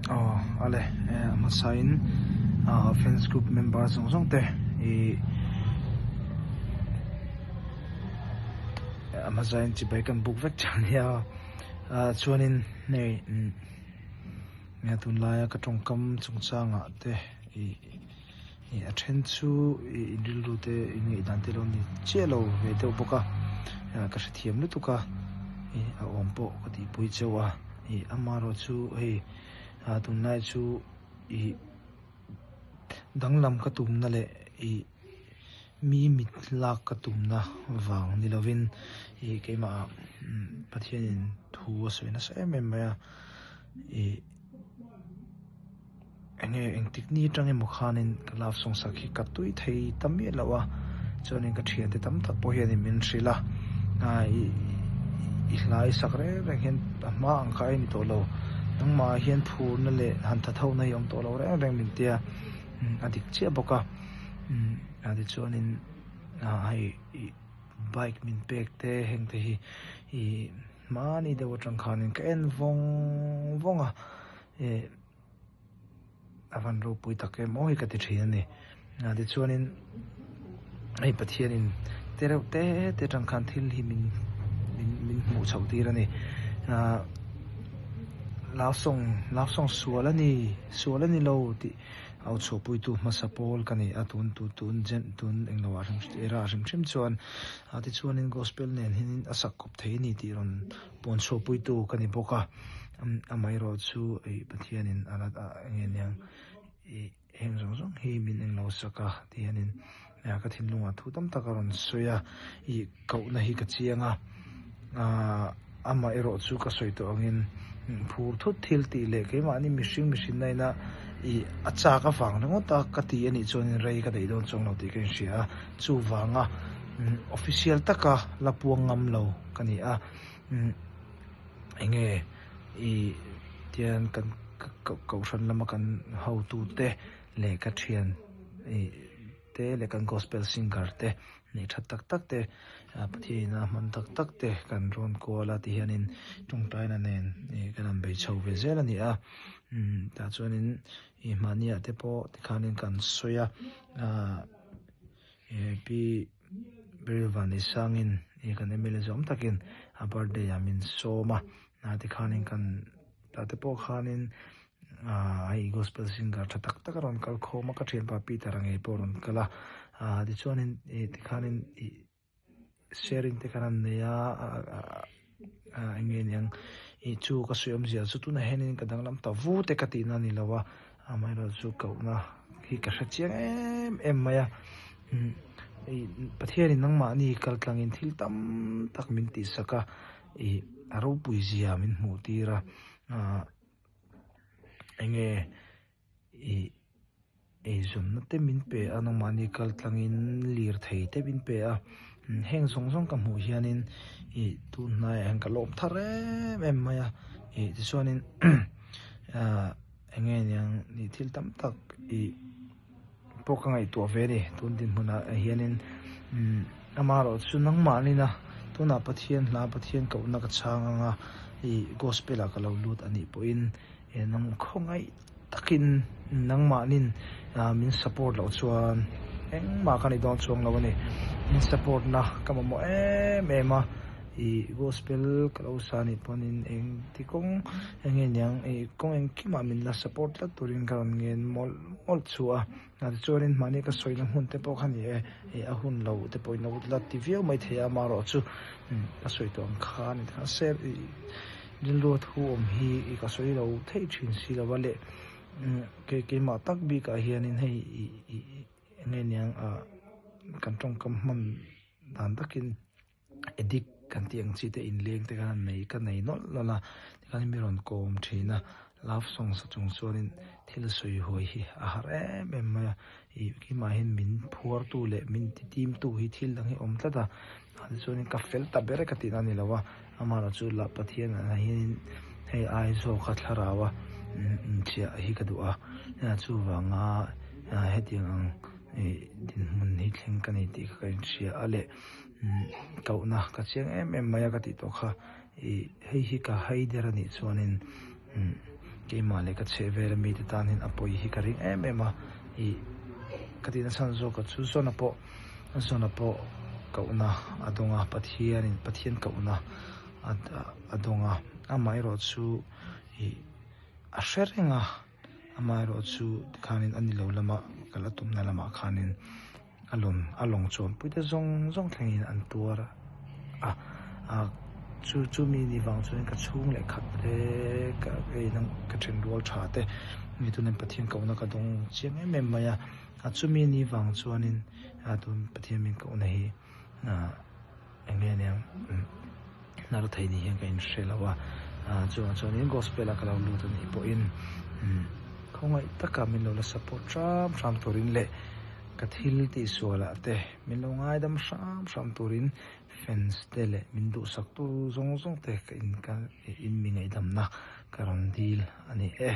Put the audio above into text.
Aw ale a hmasain fans group member zawng zawng te ih a hmasain chibai kan buk vek tha nia chuanin hei tunlaia ka tawngkam chungchangah te ih. Ih a then chu ih in rilru te in ngaihdan te lo ni chiah lo ve deuh bawk a ah ka hrethiam lutuk a ih a awm pawh ka tihpui chauh a ih amaherawh chu hei ah tunlai chu ih danglam ka tumna leh ih mi mit lak ka tumna vang ni lovin ih keimah ah Pathianin thu a sawi nasa em em mai a ih. Enge engtik ni atang emaw khanin ka love song sak hi ka tui thei ta miah lo a, chuanin ka thiante tam tak pawh hianin min hrilh a, i hla i sak reng reng hian a hma ang kha a ni tawh lo, nangmah ah hian phurna leh han tha tho na hi a awm tawh lo reng reng min tia, a dik chiah bawk a, tichuanin hei bike min pek te heng te hi ih hmani deuh atang khanin ka en vawng vawng a. A van ropui tak em aw hi ka ti thin a ni. Tichuanin hei Pathianin te reuh te te atang khan thil hi min min hmuh chhoh tir a ni. Love song love song sual a ni sual a ni lo tih au chhuahpuitu hmasa pawl ka ni a tun tun tun jen tun englo ah hrim era hrim hrim chuan tichuanin gospel nen hianin a sak kawp thei a ni tih rawn Pawn chhuahpuitu ka ni bawk a, amaherawh chu ih Pathianin a la eng nge niang ih heng zawng zawng hi min eng lo sak a ti hianin ka thinlungah thu tam tak a rawn sawi a, ih kohna hi ka chiang a, aah amaherawh chu ka sawi tawh angin phur thut thil tih leh keimahni mihring mihrin na ina ih a chak avang ringawt a ka ti anih chuanin rei ka daih dawn chuang lo tih ka inhria a, chuvanga official taka la puang ngam lo ka ni a. Umm enge ih tian kan kohhran lama kan hotu te leh ka thian ih te leh kan gospel singer te neih that tak tak te Pathian a hman tak tak te kan rawn kual a ti hianin tawngtaina nen ih kan han bei chho ve zel a ni a umm tah chuanin ih mahniah te pawh tikhanin kan sawi a ah pi. Beryl Vanneihsangin ih kan MLA zawm takin a birthday ah min sawm a, ah tikhanin kan tah te pawh khanin ah hei gospel singer tha tak tak a rawn kal khawm a, ka thianpa Peter a ngei pawh a rawn kal a, ah tichuanin ih tikhanin ih sharing te khan an nei a ah eng nge niang ih chu ka sawi awmzia chu tunah hianin ka danglam ta vu te ka tihna a ni lo a amaherawh chu kohna hi ka hre chiang em em mai a umm ih Pathianin nangmahni kal tlangin thil tam tak min tihsak a ih a ropui zia min hmuh tir a ah eng nge ih. Eizawnna te min pe a, nangmahni kal tlangin lirthei te min pe a, heng zawng zawng ka hmuh hianin ih tun hnaiah hian ka lawm thar em em mai a, ih tichuanin ah eng nge niang ih thil tam tak ih pawh ka ngaihtuah ve a ni tun dinhmunah hianin umm amaherawh chu nangmahnina tunah Pathian hla Pathian kohna ka chhang ang a ih gospel ah ka lo lut a nih pawhin he nang khawngaih. Takin nangmahnin min support loh chuan engmah ka ni dawn chuang lo a ni. Min support na ka mamawh em em a, ih gospel ka lo sa nih pawhin engti kawng eng nge niang ih kawng engkimah min la support tlat turin ka rawn ngen mawlh mawlh chu a. Tichuanin mahni ka sawina hmun te pawh kha ni e, ih a hun lo te pawhin lo la ti viau mai thei a, amaherawh chu ka sawi tawh ang kha a ni thei a, se ih. Rilru thu awm hi i ka sawi lo theih thin si lo a leh kei keimah tak bikah hianin hei i i eng nge niang ah kan tawngkam hman dan takin addict kan tih ang chi te inleng te khan nei ka nei nawlh nawlh a tikhan mi rawn kawm thin a love song sa chung chuanin thil sawi huai hi a har em em mai a ih keimah hian min phuartu leh min ti timtu hi thil dang hi a awm tlat a tichuanin ka fel ta ber e ka tihna a ni lo a amaherawh chu lah Pathian ah hianin hei ai zawka thlarau a inchiah hi ka duh a chuvanga hetiang ang ih dinhmun hi thleng ka ni tih kha ka inhria a leh kohna ka chiang em em mai a ka tih tawh kha ih hei hi ka haider a nih chuanin. Keimah leh ka chhehvel a mite tan hian a pawi hi ka ring em em a, ih ka tihna chhan zawk a chu Zona pawh Zona pawh kohna a dawng a, Pathianin Pathian kohna a dawng a, amaherawh chu ih a hre reng a, amaherawh chu tikhanin a ni lo lama kal a tumna lamah khanin A lawn a lawng chuanpui te zawng zawng thlengin an tuar a, a chu chumi ni vang chuan ka chhung leh khat te ka ei ang ka then rual tha te mi tunin Pathian kohna ka dawng chiang em em mai a, a chumi ni vang chuanin a tun Pathian min kohna hi ah eng nge aniang hnar thei ni hian ka inhre lo a, chuvang chuanin gospel a ka lo lut a nih pawhin khawngaih taka min lo la support hram hram turin leh ka thil tihsual ah te min lo ngaidam hram hram turin fans te leh min duhsak tu zawng zawng te ka in ka in mi ngaihdamna ka rawn dil a ni e.